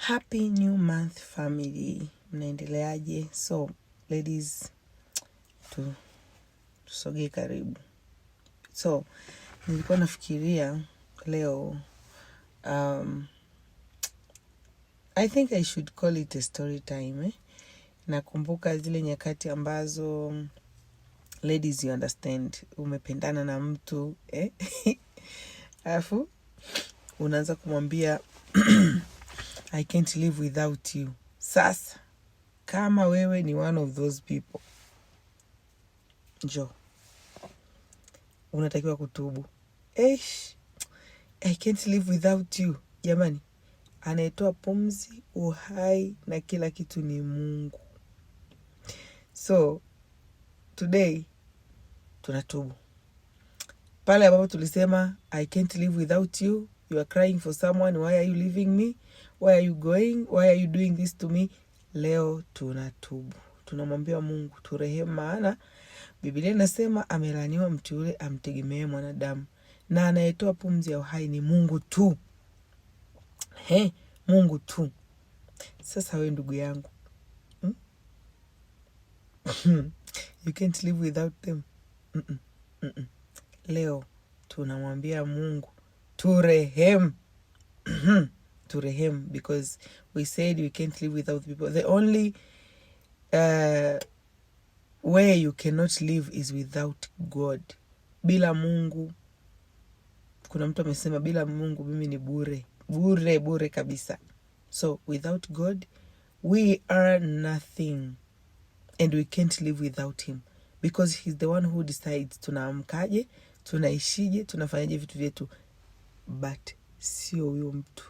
Happy new month, family, mnaendeleaje? So ladies, tusogee karibu. So nilikuwa nafikiria leo, I think I should call it a story time, eh? Nakumbuka zile nyakati ambazo, ladies, you understand, umependana na mtu, eh? Alafu unaanza kumwambia, "I can't live without you." Sasa kama wewe ni one of those people, njo unatakiwa kutubu. Eish, "I can't live without you." Jamani, anayetoa pumzi, uhai na kila kitu ni Mungu. So today tunatubu pale ambapo tulisema, "I can't live without you." You are crying for someone. "Why are you leaving me? Why are you going? Why are you doing this to me?" Leo tunatubu, tunamwambia Mungu turehemu, maana Biblia inasema amelaaniwa mtu yule amtegemee mwanadamu, na anayetoa pumzi ya uhai ni Mungu tu. He, Mungu tu. Sasa we ndugu yangu, You can't live without them. Leo tunamwambia Mungu turehemu, turehemu, because we said we can't live without people. The only way you cannot live is without God. Bila Mungu, kuna mtu amesema, "Bila Mungu mimi ni bure bure bure kabisa." So without God we are nothing and we can't live without him because he's the one who decides tunaamkaje, tunaishije, tunafanyaje vitu vyetu, but sio huyo mtu.